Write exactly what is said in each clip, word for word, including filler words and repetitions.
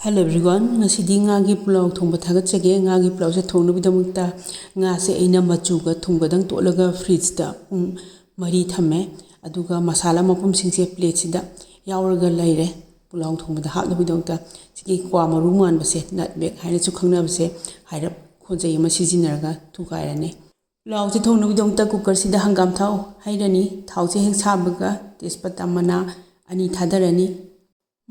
Hello everyone, ꯉꯁꯤꯗꯤ ꯉꯥꯒꯤ ꯄꯨꯂꯥꯎ ꯊꯣꯡꯕ ꯊꯥꯒꯠꯆꯒꯦ꯫ ꯉꯥꯒꯤ ꯄꯨꯂꯥꯎꯁꯦ ꯊꯣꯡꯅꯕꯒꯤꯗꯃꯛꯇ ꯉꯥꯁꯦ ꯑꯩꯅ ꯃꯆꯨꯒ ꯊꯨꯝꯒꯗꯪ ꯇꯣꯠꯂꯒ ꯐ꯭ꯔꯤꯖꯇ ꯄꯨꯡ ꯃꯔꯤ ꯊꯝꯃꯦ꯫ ꯑꯗꯨꯒ ꯃꯁꯥꯂꯥ ꯃꯄꯨꯝꯁꯤꯡꯁꯦ ꯄ꯭ꯂꯦꯠꯁꯤꯗ ꯌꯥꯎꯔꯒ ꯂꯩꯔꯦ꯫ ꯄꯨꯂꯥꯎ ꯊꯣꯡꯕꯗ ꯍꯥꯞꯅꯕꯒꯤꯗꯃꯛꯇ ꯁꯤꯒꯤ ꯀ꯭ꯋꯥ ꯃꯔꯨ ꯃꯥꯟꯕꯁꯦ, ꯅꯠꯃꯦꯒ ꯍꯥꯏꯅꯁꯨ ꯈꯪꯅꯕꯁꯦ, ꯍꯥꯏꯔꯞ ꯈꯣꯟꯖꯩ ꯑꯃ ꯁꯤꯖꯤꯟꯅꯔꯒ ꯊꯨꯒꯥꯏꯔꯅꯤ꯫ ꯄꯨꯂꯥꯎꯁꯦ ꯊꯣꯡꯅꯕꯒꯤꯗꯃꯛꯇ ꯀꯨꯀꯔꯁꯤꯗ ꯍꯪꯒꯥꯝ ꯊꯥꯎ ꯍꯩꯔꯅꯤ꯫ ꯊꯥꯎꯁꯦ ꯍꯦꯛ ꯁꯥꯕꯒ ꯇꯦꯖꯄꯇꯥ ꯃꯅꯥ ꯑꯅꯤ ꯊꯥꯗꯔꯅꯤ꯫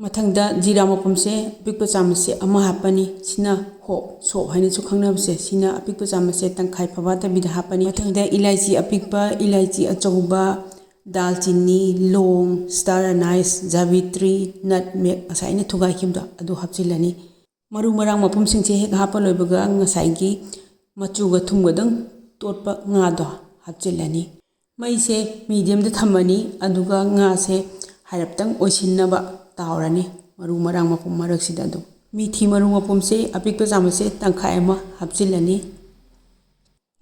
ꯃꯊꯪꯗ ꯖꯤꯔꯥ ꯃꯄꯨꯝꯁꯦ ꯑꯄꯤꯛꯄ ꯆꯥꯃꯁꯁꯦ ꯑꯃ ꯍꯥꯞꯄꯅꯤ꯫ ꯁꯤꯅ ꯍꯣꯞ, ꯁꯣꯞ ꯍꯥꯏꯅꯁꯨ ꯈꯪꯅꯕꯁꯦ, ꯁꯤꯅ ꯑꯄꯤꯛꯄ ꯆꯥꯃꯁꯁꯦ ꯇꯪꯈꯥꯏ ꯐꯥꯕꯥꯠꯇꯕꯤꯗ ꯍꯥꯞꯄꯅꯤ꯫ ꯃꯊꯪꯗ ꯏꯂꯥꯏꯆꯤ ꯑꯄꯤꯛꯄ, ꯏꯂꯥꯏꯆꯤ ꯑꯆꯧꯕ, ꯗꯥꯜꯆꯤꯅꯤ, ꯂꯣꯡ, ꯁ꯭ꯇꯥꯔ ꯑꯅꯥꯏꯁ, ꯖꯥꯕꯤꯇ꯭ꯔꯤ, ꯅꯠꯃꯦꯒ, ꯉꯁꯥꯏ ꯑꯩꯅ ꯊꯨꯒꯥꯏꯈꯤꯕꯗꯣ, ꯑꯗꯨ ꯍꯥꯞꯆꯤꯜꯂꯅꯤ꯫ ꯃꯔꯨ ꯃꯔꯥꯡ ꯃꯄꯨꯝꯁꯤꯡꯁꯦ ꯍꯦꯛ ꯍꯥꯞꯄ ꯂꯣꯏꯕꯒ ꯉꯁꯥꯏꯒꯤ ꯃꯆꯨꯒ ꯊꯨꯝꯒꯗꯪ ꯇꯣꯠꯄ ꯉꯥꯗꯣ ꯍꯥꯞꯆꯤꯜꯂꯅꯤ꯫ ꯃꯩꯁꯦ ꯃꯤꯗꯤꯌꯝꯗ ꯊꯝꯃꯅꯤ, ꯑꯗꯨꯒ ꯉꯥꯁꯦ ꯍꯥꯏꯔꯞꯇꯪ ꯑꯣꯏꯁꯤꯟꯅꯕ ꯇꯥꯎꯔꯅꯤ꯫ ꯃꯔꯨ ꯃꯔꯥꯡ ꯃꯄꯨꯝ ꯃꯔꯛꯁꯤꯗ ꯑꯗꯨꯝ ꯃꯤꯊꯤ ꯃꯔꯨ ꯃꯄꯨꯝꯁꯦ ꯑꯄꯤꯛꯄ ꯆꯥꯃꯁꯁꯦ ꯇꯪꯈꯥꯏ ꯑꯃ ꯍꯥꯞꯆꯤꯜꯂꯅꯤ꯫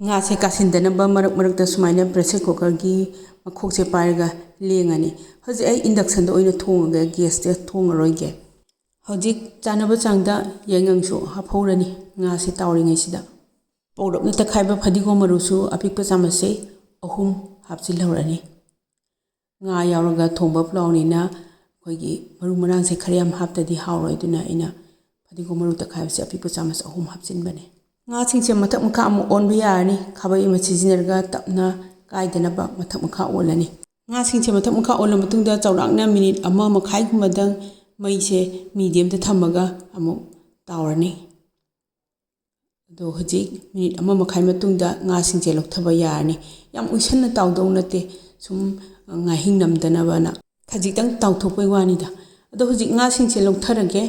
ꯉꯥꯁꯦ ꯀꯥꯁꯤꯟꯗꯅꯕ ꯃꯔꯛ ꯃꯔꯛꯇ ꯁꯨꯃꯥꯏꯅ ꯄ꯭ꯔꯦꯁꯔ ꯀꯨꯀꯔꯒꯤ ꯃꯈꯣꯛꯁꯦ ꯄꯥꯏꯔꯒ ꯂꯦꯡꯉꯅꯤ꯫ ꯍꯧꯖꯤꯛ ꯑꯩ ꯏꯟꯗꯛꯁꯟꯗ ꯑꯣꯏꯅ ꯊꯣꯡꯉꯒꯦ, ꯒ꯭ꯌꯥꯁꯇ ꯊꯣꯡꯉꯔꯣꯏꯒꯦ꯫ ꯍꯧꯖꯤꯛ ꯆꯥꯅꯕ ꯆꯥꯡꯗ ꯌꯥꯏꯉꯪꯁꯨ ꯍꯥꯞꯍꯧꯔꯅꯤ ꯉꯥꯁꯦ ꯇꯥꯎꯔꯤꯉꯩꯁꯤꯗ꯫ ꯄꯧꯔꯞꯅ ꯇꯛꯈꯥꯏꯕ ꯐꯗꯤꯒꯣꯝ ꯃꯔꯨꯁꯨ ꯑꯄꯤꯛꯄ ꯆꯥꯃꯁꯁꯦ ꯑꯍꯨꯝ ꯍꯥꯞꯆꯤꯜꯍꯧꯔꯅꯤ꯫ ꯉꯥ ꯌꯥꯎꯔꯒ ꯊꯣꯡꯕ ꯄꯨꯂꯥꯎꯅꯤꯅ ꯑꯩꯈꯣꯏꯒꯤ ꯃꯔꯨ ꯃꯔꯥꯡꯁꯦ ꯈꯔ ꯌꯥꯝ ꯍꯥꯞꯇꯗꯤ ꯍꯥꯎꯔꯣꯏ, ꯑꯗꯨꯅ ꯑꯩꯅ ꯐꯗꯤꯒꯣꯝ ꯃꯔꯨ ꯇꯛꯈꯥꯏꯕꯁꯦ ꯑꯄꯤꯛꯄ ꯆꯥꯃꯁ ꯑꯍꯨꯝ ꯍꯥꯞꯆꯤꯟꯕꯅꯦ꯫ ꯉꯥꯁꯤꯡꯁꯦ ꯃꯊꯛ ꯃꯈꯥ ꯑꯃꯨꯛ ꯑꯣꯟꯕ ꯌꯥꯔꯅꯤ꯫ ꯈꯥꯕꯩ ꯑꯃ ꯁꯤꯖꯤꯟꯅꯔꯒ ꯇꯞꯅ ꯀꯥꯏꯗꯅꯕ ꯃꯊꯛ ꯃꯈꯥ ꯑꯣꯜꯂꯅꯤ꯫ ꯉꯥꯁꯤꯡꯁꯦ ꯃꯊꯛ ꯃꯈꯥ ꯑꯣꯜꯂ ꯃꯇꯨꯡꯗ ꯆꯥꯎꯔꯥꯛꯅ ꯃꯤꯅꯤꯠ ꯑꯃ ꯃꯈꯥꯏꯒꯨꯝꯕꯗꯪ ꯃꯩꯁꯦ ꯃꯤꯗꯤꯌꯝꯗ ꯊꯝꯃꯒ ꯑꯃꯨꯛ ꯇꯥꯎꯔꯅꯤ꯫ ꯑꯗꯣ ꯍꯧꯖꯤꯛ ꯃꯤꯅꯤꯠ ꯑꯃ ꯃꯈꯥꯏ ꯃꯇꯨꯡꯗ ꯉꯥꯁꯤꯡꯁꯦ ꯂꯧꯊꯕ ꯌꯥꯔꯅꯤ꯫ ꯌꯥꯝ ꯎꯏꯁꯟꯅ ꯇꯥꯎꯗꯧ ꯅꯠꯇꯦ, ꯁꯨꯝ ꯉꯥꯍꯤꯡ ꯅꯝꯗꯅꯕꯅ ꯈꯖꯤꯛꯇꯪ ꯇꯥꯎꯊꯣꯛꯄꯩ ꯋꯥꯅꯤꯗ꯫ ꯑꯗꯣ ꯍꯧꯖꯤꯛ ꯉꯥꯁꯤꯡꯁꯦ ꯂꯧꯊꯔꯒꯦ꯫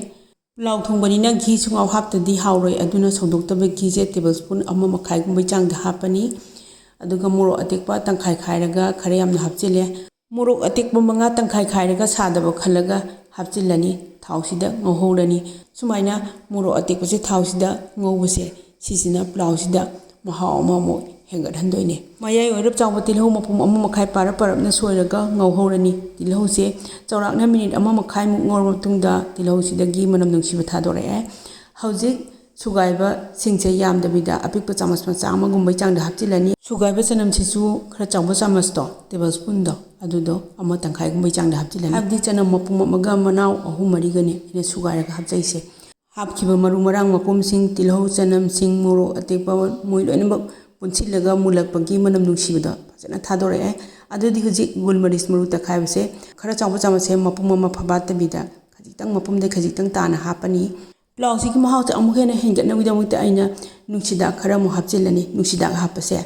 ꯄꯨꯂꯥꯎ ꯊꯣꯡꯕꯅꯤꯅ ꯘꯤꯁꯨ ꯉꯥꯎ ꯍꯥꯞꯇꯗꯤ ꯍꯥꯎꯔꯣꯏ, ꯑꯗꯨꯅ ꯁꯧꯗꯣꯛꯇꯕ ꯘꯤꯁꯦ ꯇꯦꯕꯜ ꯁ꯭ꯄꯨꯟ ꯑꯃ ꯃꯈꯥꯏꯒꯨꯝꯕꯩ ꯆꯥꯡꯗ ꯍꯥꯞꯄꯅꯤ꯫ ꯑꯗꯨꯒ ꯃꯣꯔꯣꯛ ꯑꯇꯦꯛꯄ ꯇꯪꯈꯥꯏ ꯈꯥꯏꯔꯒ ꯈꯔ ꯌꯥꯝꯅ ꯍꯥꯞꯆꯤꯜꯂꯦ꯫ ꯃꯣꯔꯣꯛ ꯑꯇꯦꯛꯄ ꯃꯉꯥ ꯇꯪꯈꯥꯏ ꯈꯥꯏꯔꯒ ꯁꯥꯗꯕ ꯈꯜꯂꯒ ꯍꯥꯞꯆꯤꯜꯂꯅꯤ꯫ ꯊꯥꯎꯁꯤꯗ ꯉꯧꯍꯧꯔꯅꯤ꯫ ꯁꯨꯃꯥꯏꯅ ꯃꯣꯔꯣꯛ ꯑꯇꯦꯛꯄꯁꯦ ꯊꯥꯎꯁꯤꯗ ꯉꯧꯕꯁꯦ, ꯁꯤꯁꯤꯅ ꯄꯨꯂꯥꯎꯁꯤꯗ ꯃꯍꯥꯎ ꯑꯃꯃꯨꯛ ꯍꯦꯟꯒꯠꯍꯟꯗꯣꯏꯅꯦ꯫ ꯃꯌꯥꯏ ꯑꯣꯏꯔꯞ ꯆꯥꯎꯕ ꯇꯤꯜꯍꯧ ꯃꯄꯨꯝ ꯑꯃ ꯃꯈꯥꯏ ꯄꯥꯔꯞ ꯄꯥꯔꯞꯅ ꯁꯣꯏꯔꯒ ꯉꯧꯍꯧꯔꯅꯤ꯫ ꯇꯤꯜꯍꯧꯁꯦ ꯆꯥꯎꯔꯥꯛꯅ ꯃꯤꯅꯤꯠ ꯑꯃ ꯃꯈꯥꯏꯃꯨꯛ ꯉꯧꯔꯕ ꯃꯇꯨꯡꯗ ꯇꯤꯜꯍꯧꯁꯤꯗꯒꯤ ꯃꯅꯝ ꯅꯨꯡꯁꯤꯕ ꯊꯥꯗꯣꯔꯛꯑꯦ꯫ ꯍꯧꯖꯤꯛ ꯁꯨꯒꯥꯏꯕ ꯁꯤꯡꯁꯦ ꯌꯥꯝꯗꯕꯤꯗ ꯑꯄꯤꯛꯄ ꯆꯥꯃꯁ ꯃꯆꯥ ꯑꯃꯒꯨꯝꯕꯩ ꯆꯥꯡꯗ ꯍꯥꯞꯆꯤꯜꯂꯅꯤ꯫ ꯁꯨꯒꯥꯏꯕ ꯆꯅꯝꯁꯤꯁꯨ ꯈꯔ ꯆꯥꯎꯕ ꯆꯥꯃꯁꯇꯣ, ꯇꯦꯕꯜ ꯁ꯭ꯄꯨꯟꯗꯣ, ꯑꯗꯨꯗꯣ ꯑꯃ ꯇꯪꯈꯥꯏꯒꯨꯝꯕꯩ ꯆꯥꯡꯗ ꯍꯥꯞꯆꯤꯜꯂꯅꯤ꯫ ꯍꯥꯏꯕꯗꯤ ꯆꯅꯝ ꯃꯄꯨꯝ ꯑꯃꯒ ꯃꯅꯥꯎ ꯑꯍꯨꯝ ꯃꯔꯤꯒꯅꯦ ꯑꯩꯅ ꯁꯨꯒꯥꯏꯔꯒ ꯍꯥꯞꯆꯩꯁꯦ꯫ ꯍꯥꯞꯈꯤꯕ ꯃꯔꯨ ꯃꯔꯥꯡ ꯃꯄꯨꯝꯁꯤꯡ, ꯇꯤꯜꯍꯧ, ꯆꯅꯝꯁꯤꯡ, ꯃꯣꯔꯣꯛ ꯑꯇꯦꯛꯄ, ꯃꯣꯏ ꯂꯣꯏꯅꯃꯛ ꯄꯨꯟꯁꯤꯜꯂꯒ ꯃꯨꯜꯂꯛꯄꯒꯤ ꯃꯅꯝ ꯅꯨꯡꯁꯤꯕꯗꯣ ꯐꯖꯅ ꯊꯥꯗꯣꯔꯛꯑꯦ꯫ ꯑꯗꯨꯗꯤ ꯍꯧꯖꯤꯛ ꯒꯨꯜ ꯃꯔꯤꯁ ꯃꯔꯨ ꯇꯛꯈꯥꯏꯕꯁꯦ ꯈꯔ ꯆꯥꯎꯕ ꯆꯥꯃꯁꯁꯦ ꯃꯄꯨꯝ ꯑꯃ ꯐꯕꯥꯠꯇꯕꯤꯗ ꯈꯖꯤꯛꯇꯪ, ꯃꯄꯨꯝꯗ ꯈꯖꯤꯛꯇꯪ ꯇꯥꯅ ꯍꯥꯞꯄꯅꯤ꯫ ꯄ꯭ꯂꯥꯎꯁꯤꯒꯤ ꯃꯍꯥꯎꯁꯦ ꯑꯃꯨꯛ ꯍꯦꯟꯅ ꯍꯦꯟꯒꯠꯅꯕꯒꯤꯗꯃꯛꯇ ꯑꯩꯅ ꯅꯨꯡꯁꯤꯗꯥꯛ ꯈꯔ ꯑꯃꯨꯛ ꯍꯥꯞꯆꯤꯜꯂꯅꯤ꯫ ꯅꯨꯡꯁꯤꯗꯥꯛ ꯍꯥꯞꯄꯁꯦ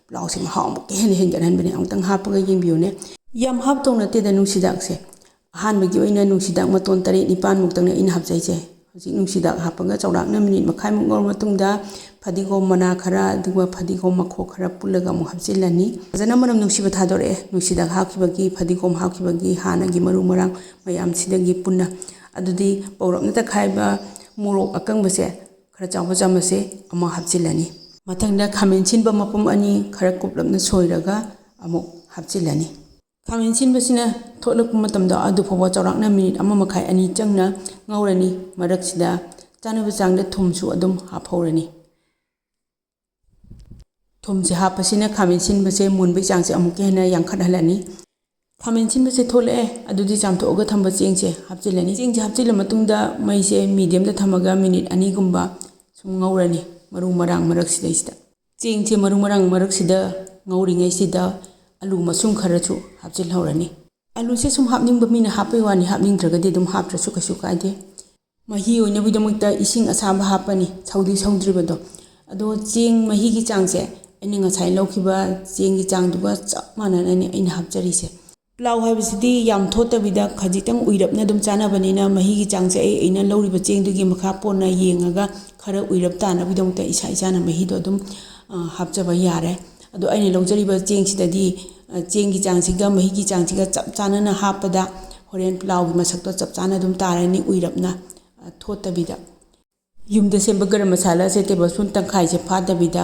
ꯄ꯭ꯂꯥꯎꯁꯦ ꯃꯍꯥꯎ ꯑꯃꯨꯛꯀ ꯍꯦꯟꯅ ꯍꯦꯟꯒꯠꯍꯟꯕꯅꯦ꯫ ꯑꯃꯨꯛꯇꯪ ꯍꯥꯞꯄꯒ ꯌꯦꯡꯕꯤꯌꯨꯅꯦ꯫ ꯌꯥꯝ ꯍꯥꯞꯇꯧ ꯅꯠꯇꯦꯗ ꯅꯨꯡꯁꯤꯗꯥꯛꯁꯦ꯫ ꯑꯍꯥꯟꯕꯒꯤ ꯑꯣꯏꯅ ꯅꯨꯡꯁꯤꯗꯥꯛ ꯃꯇꯣꯟ ꯇꯔꯦꯠ ꯅꯤꯄꯥꯟꯃꯨꯛꯇꯪꯅꯦ ꯑꯩꯅ ꯍꯥꯞꯆꯩꯁꯦ꯫ ꯍꯧꯖꯤꯛ ꯅꯨꯡꯁꯤꯗꯥꯛ ꯍꯥꯞꯄꯒ ꯆꯥꯎꯔꯥꯛꯅ ꯃꯤꯅꯤꯠ ꯃꯈꯥꯏꯃꯨꯛ ꯉꯧꯔ ꯃꯇꯨꯡꯗ ꯐꯗꯤꯒꯣꯝ ꯃꯅꯥ ꯈꯔ, ꯑꯗꯨꯒ ꯐꯗꯤꯒꯣꯝ ꯃꯈꯣꯛ ꯈꯔ ꯄꯨꯜꯂꯒ ꯑꯃꯨꯛ ꯍꯥꯞꯆꯤꯜꯂꯅꯤ꯫ ꯐꯖꯅ ꯃꯅꯝ ꯅꯨꯡꯁꯤꯕ ꯊꯥꯗꯣꯔꯛꯑꯦ ꯅꯨꯡꯁꯤꯗꯥꯛ ꯍꯥꯞꯈꯤꯕꯒꯤ, ꯐꯗꯤꯒꯣꯝ ꯍꯥꯞꯈꯤꯕꯒꯤ, ꯍꯥꯟꯅꯒꯤ ꯃꯔꯨ ꯃꯔꯥꯡ ꯃꯌꯥꯝꯁꯤꯗꯒꯤ ꯄꯨꯟꯅ꯫ ꯑꯗꯨꯗꯤ ꯄꯧꯔꯞꯅ ꯇꯛꯈꯥꯏꯕ ꯃꯣꯔꯣꯛ ꯑꯀꯪꯕꯁꯦ ꯈꯔ ꯆꯥꯎꯕ ꯆꯥꯃꯁꯁꯦ ꯑꯃ ꯍꯥꯞꯆꯤꯜꯂꯅꯤ꯫ ꯃꯊꯪꯗ ꯈꯥꯃꯦꯟ ꯑꯁꯤꯟꯕ ꯃꯄꯨꯝ ꯑꯅꯤ ꯈꯔ ꯀꯨꯞꯂꯞꯅ ꯁꯣꯏꯔꯒ ꯑꯃꯨꯛ ꯍꯥꯞꯆꯤꯜꯂꯅꯤ꯫ ꯈꯥꯃꯦꯟ ꯑꯁꯤꯟꯕꯁꯤꯅ ꯊꯣꯛꯂꯛꯄ ꯃꯇꯝꯗ ꯑꯗꯨ ꯐꯥꯎꯕ ꯆꯥꯎꯔꯥꯛꯅ ꯃꯤꯅꯤꯠ ꯑꯃ ꯃꯈꯥꯏ ꯑꯅꯤ ꯆꯪꯅ ꯉꯧꯔꯅꯤ꯫ ꯃꯔꯛꯁꯤꯗ ꯆꯥꯅꯕ ꯆꯥꯡꯗ ꯊꯨꯝꯁꯨ ꯑꯗꯨꯝ ꯍꯥꯞꯍꯧꯔꯅꯤ꯫ ꯊꯨꯝꯁꯦ ꯍꯥꯞꯄꯁꯤꯅ ꯈꯥꯃꯦꯟ ꯑꯁꯤꯟꯕꯁꯦ ꯃꯨꯟꯕꯒꯤ ꯆꯥꯡꯁꯦ ꯑꯃꯨꯛꯀ ꯍꯦꯟꯅ ꯌꯥꯡꯈꯠꯍꯜꯂꯅꯤ꯫ ꯈꯥꯃꯦꯟ ꯑꯁꯤꯟꯕꯁꯦ ꯊꯣꯛꯂꯛꯑꯦ, ꯑꯗꯨꯗꯤ ꯆꯥꯝꯊꯣꯛꯑꯒ ꯊꯝꯕ ꯆꯦꯡꯁꯦ ꯍꯥꯞꯆꯤꯜꯂꯅꯤ꯫ ꯆꯦꯡꯁꯦ ꯍꯥꯞꯆꯤꯜꯂ ꯃꯇꯨꯡꯗ ꯃꯩꯁꯦ ꯃꯤꯗꯤꯌꯝꯗ ꯊꯝꯃꯒ ꯃꯤꯅꯤꯠ ꯑꯅꯤꯒꯨꯝꯕ ꯁꯨꯝ ꯉꯧꯔꯅꯤ, ꯃꯔꯨ ꯃꯔꯥꯡ ꯃꯔꯛꯁꯤꯗꯩꯁꯤꯗ꯫ ꯆꯦꯡꯁꯦ ꯃꯔꯨ ꯃꯔꯥꯡ ꯃꯔꯛꯁꯤꯗ ꯉꯧꯔꯤꯉꯩꯁꯤꯗ ꯑꯂꯨ ꯃꯁꯨꯡ ꯈꯔꯁꯨ ꯍꯥꯞꯆꯤꯜꯍꯧꯔꯅꯤ꯫ ꯑꯂꯨꯁꯦ ꯁꯨꯝ ꯍꯥꯞꯅꯤꯡꯕ ꯃꯤꯅ ꯍꯥꯞꯄꯩ ꯋꯥꯅꯤ, ꯍꯥꯞꯅꯤꯡꯗ꯭ꯔꯒꯗꯤ ꯑꯗꯨꯝ ꯍꯥꯞꯇ꯭ꯔꯁꯨ ꯀꯩꯁꯨ ꯀꯥꯏꯗꯦ꯫ ꯃꯍꯤ ꯑꯣꯏꯅꯕꯒꯤꯗꯃꯛꯇ ꯏꯁꯤꯡ ꯑꯁꯥꯕ ꯍꯥꯞꯄꯅꯤ, ꯁꯧꯗꯤ ꯁꯧꯗ꯭ꯔꯤꯕꯗꯣ꯫ ꯑꯗꯣ ꯆꯦꯡ ꯃꯍꯤꯒꯤ ꯆꯥꯡꯁꯦ ꯑꯩꯅ ꯉꯁꯥꯏ ꯂꯧꯈꯤꯕ ꯆꯦꯡꯒꯤ ꯆꯥꯡꯗꯨꯒ ꯆꯞ ꯃꯥꯟꯅꯅꯅꯦ ꯑꯩꯅ ꯍꯥꯞꯆꯔꯤꯁꯦ꯫ ꯄ꯭ꯂꯥꯎ ꯍꯥꯏꯕꯁꯤꯗꯤ ꯌꯥꯝ ꯊꯣꯠꯇꯕꯤꯗ ꯈꯖꯤꯛꯇꯪ ꯎꯏꯔꯞꯅ ꯑꯗꯨꯝ ꯆꯥꯅꯕꯅꯤꯅ ꯃꯍꯤꯒꯤ ꯆꯥꯡꯁꯦ ꯑꯩ ꯑꯩꯅ ꯂꯧꯔꯤꯕ ꯆꯦꯡꯗꯨꯒꯤ ꯃꯈꯥ ꯄꯣꯟꯅ ꯌꯦꯡꯉꯒ ꯈꯔ ꯎꯏꯔꯞ ꯇꯥꯅꯕꯒꯤꯗꯃꯛꯇ ꯏꯁꯥ ꯏꯁꯥꯅ ꯃꯍꯤꯗꯣ ꯑꯗꯨꯝ, ꯑ, ꯍꯥꯞꯆꯕ ꯌꯥꯔꯦ꯫ ꯑꯗꯣ ꯑꯩꯅ ꯂꯧꯖꯔꯤꯕ ꯆꯦꯡꯁꯤꯗꯗꯤ, ꯑ, ꯆꯦꯡꯒꯤ ꯆꯥꯡꯁꯤꯒ ꯃꯍꯤꯒꯤ ꯆꯥꯡꯁꯤꯒ ꯆꯞ ꯆꯥꯟꯅꯅ ꯍꯥꯞꯄꯗ ꯍꯣꯔꯦꯟ ꯄ꯭ꯂꯥꯎꯒꯤ ꯃꯁꯛꯇꯣ ꯆꯞ ꯆꯥꯅ ꯑꯗꯨꯝ ꯇꯥꯔꯅꯤ, ꯎꯏꯔꯞꯅ, ꯑ, ꯊꯣꯠꯇꯕꯤꯗ꯫ ꯌꯨꯝꯗ ꯁꯦꯝꯕ garam ꯃꯁꯥꯂꯥꯁꯦ table spoon ꯇꯪꯈꯥꯏꯁꯦ ꯐꯥꯗꯕꯤꯗ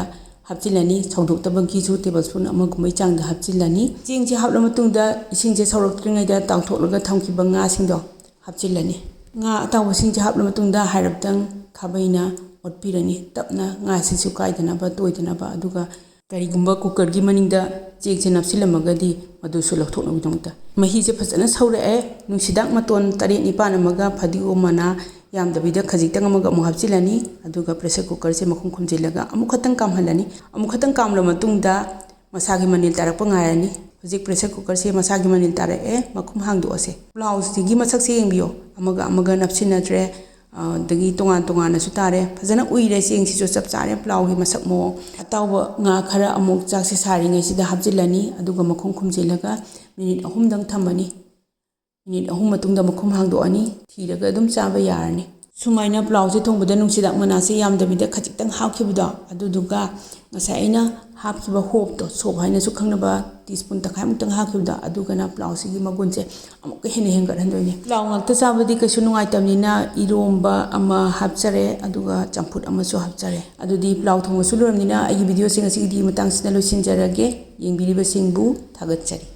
ꯍꯥꯞꯆꯤꯜꯂꯅꯤ꯫ ꯁꯧꯗꯣꯛꯇꯕꯒꯤꯁꯨ table spoon ꯑꯃꯒꯨꯝꯕꯩ ꯆꯥꯡꯗ ꯍꯥꯞꯆꯤꯜꯂꯅꯤ꯫ ꯆꯦꯡꯁꯦ ꯍꯥꯞꯂ ꯃꯇꯨꯡꯗ ꯏꯁꯤꯡꯁꯦ ꯁꯧꯔꯛꯇ꯭ꯔꯤꯉꯩꯗ ꯇꯥꯎꯊꯣꯛꯂꯒ ꯊꯝꯈꯤꯕ ꯉꯥꯁꯤꯡꯗꯣ ꯍꯥꯞꯆꯤꯜꯂꯅꯤ꯫ ꯉꯥ ꯑꯇꯥꯎꯕꯁꯤꯡꯁꯦ ꯍꯥꯞꯂ ꯃꯇꯨꯡꯗ ꯍꯥꯏꯔꯞꯇꯪ ꯈꯥꯕꯩꯅ ꯑꯣꯠꯄꯤꯔꯅꯤ꯫ ꯇꯞꯅ ꯉꯥꯁꯤꯁꯨ ꯀꯥꯏꯗꯅꯕ, ꯇꯣꯏꯗꯅꯕ꯫ ꯑꯗꯨꯒ ꯀꯔꯤꯒꯨꯝꯕ ꯀꯨꯀꯔꯒꯤ ꯃꯅꯤꯡꯗ ꯆꯦꯡꯁꯦ ꯅꯞꯁꯤꯜꯂꯝꯃꯒꯗꯤ ꯃꯗꯨꯁꯨ ꯂꯧꯊꯣꯛꯅꯕꯒꯤꯗꯃꯛꯇ꯫ ꯃꯍꯤꯁꯦ ꯐꯖꯅ ꯁꯧꯔꯛꯑꯦ꯫ ꯅꯨꯡꯁꯤꯗꯥꯛ ꯃꯇꯣꯟ ꯇꯔꯦꯠ ꯅꯤꯄꯥꯟ ꯑꯃꯒ ꯐꯗꯤꯒꯣꯝ ꯃꯅꯥ ꯌꯥꯝꯗꯕꯤꯗ ꯈꯖꯤꯛꯇꯪ ꯑꯃꯒ ꯑꯃꯨꯛ ꯍꯥꯞꯆꯤꯜꯂꯅꯤ꯫ ꯑꯗꯨꯒ ꯄ꯭ꯔꯦꯁꯔ ꯀꯨꯀꯔꯁꯦ ꯃꯈꯨꯝ ꯈꯨꯝꯖꯤꯜꯂꯒ ꯑꯃꯨꯛ ꯈꯛꯇꯪ ꯀꯥꯝꯍꯜꯂꯅꯤ꯫ ꯑꯃꯨꯛ ꯈꯛꯇꯪ ꯀꯥꯝꯂ ꯃꯇꯨꯡꯗ ꯃꯁꯥꯒꯤ ꯃꯅꯤꯜ ꯇꯥꯔꯛꯄ ꯉꯥꯏꯔꯅꯤ꯫ ꯍꯧꯖꯤꯛ ꯄ꯭ꯔꯦꯁꯔ ꯀꯨꯀꯔꯁꯦ ꯃꯁꯥꯒꯤ ꯃꯅꯤꯜ ꯇꯥꯔꯛꯑꯦ꯫ ꯃꯈꯨꯝ ꯍꯥꯡꯗꯣꯛꯑꯁꯦ꯫ ꯄ꯭ꯂꯥꯎꯁꯤꯒꯤ ꯃꯁꯛꯁꯦ ꯌꯦꯡꯕꯤꯌꯣ꯫ ꯑꯃꯒ ꯑꯃꯒ ꯅꯞꯁꯤꯟꯅꯗ꯭ꯔꯦ꯫ ꯑꯗꯒꯤ ꯇꯣꯉꯥꯟ ꯇꯣꯉꯥꯟꯅꯁꯨ ꯇꯥꯔꯦ꯫ ꯐꯖꯅ ꯎꯏꯔꯦ ꯆꯦꯡꯁꯤꯁꯨ ꯆꯞ ꯆꯥꯔꯦ ꯄ꯭ꯂꯥꯎꯒꯤ ꯃꯁꯛ ꯃꯑꯣꯡ꯫ ꯑꯇꯥꯎꯕ ꯉꯥ ꯈꯔ ꯑꯃꯨꯛ ꯆꯥꯛꯁꯦ ꯁꯥꯔꯤꯉꯩꯁꯤꯗ ꯍꯥꯞꯆꯤꯜꯂꯅꯤ꯫ ꯑꯗꯨꯒ ꯃꯈꯨꯝ ꯈꯨꯝꯖꯤꯜꯂꯒ ꯃꯤꯅꯤꯠ ꯑꯍꯨꯝꯗꯪ ꯊꯝꯃꯅꯤ꯫ ꯃꯤꯅꯤꯠ ꯑꯍꯨꯝ ꯃꯇꯨꯡꯗ ꯃꯈꯨꯝ ꯍꯥꯡꯗꯣꯛꯑꯅꯤ꯫ ꯊꯤꯔꯒ ꯑꯗꯨꯝ ꯆꯥꯕ ꯌꯥꯔꯅꯤ꯫ ꯁꯨꯃꯥꯏꯅ ꯄ꯭ꯂꯥꯎꯁꯦ ꯊꯣꯡꯕꯗ ꯅꯨꯡꯁꯤꯗꯥꯛ ꯃꯅꯥꯁꯦ ꯌꯥꯝꯗꯕꯤꯗ ꯈꯖꯤꯛꯇꯪ ꯍꯥꯞꯈꯤꯕꯗꯣ, ꯑꯗꯨꯗꯨꯒ ꯉꯁꯥꯏ ꯑꯩꯅ ꯍꯥꯞꯈꯤꯕ ꯍꯣꯞꯇꯣ, ꯁꯣꯞ ꯍꯥꯏꯅꯁꯨ ꯈꯪꯅꯕ ꯇꯤ ꯁ꯭ꯄꯨꯟ ꯇꯪꯈꯥꯏꯃꯨꯛꯇꯪ ꯍꯥꯞꯈꯤꯕꯗꯣ, ꯑꯗꯨꯒꯅ ꯄ꯭ꯂꯥꯎꯁꯤꯒꯤ ꯃꯒꯨꯟꯁꯦ ꯑꯃꯨꯛꯀ ꯍꯦꯟꯅ ꯍꯦꯟꯒꯠꯍꯟꯗꯣꯏꯅꯦ꯫ ꯄ꯭ꯂꯥꯎ ꯉꯥꯛꯇ ꯆꯥꯕꯗꯤ ꯀꯩꯁꯨ ꯅꯨꯡꯉꯥꯏꯇꯕꯅꯤꯅ ꯏꯔꯣꯝꯕ ꯑꯃ ꯍꯥꯞꯆꯔꯦ, ꯑꯗꯨꯒ ꯆꯝꯐꯨꯠ ꯑꯃꯁꯨ ꯍꯥꯞꯆꯔꯦ꯫ ꯑꯗꯨꯗꯤ ꯄ꯭ꯂꯥꯎ ꯊꯣꯡꯕꯁꯨ ꯂꯣꯏꯔꯕꯅꯤꯅ ꯑꯩꯒꯤ ꯚꯤꯗꯤꯑꯣꯁꯦ ꯉꯁꯤꯒꯤꯗꯤ ꯃꯇꯥꯡꯁꯤꯗ ꯂꯣꯏꯁꯤꯟꯖꯔꯒꯦ꯫ ꯌꯦꯡꯕꯤꯔꯤꯕꯁꯤꯡꯕꯨ ꯊꯥꯒꯠꯆꯔꯤ꯫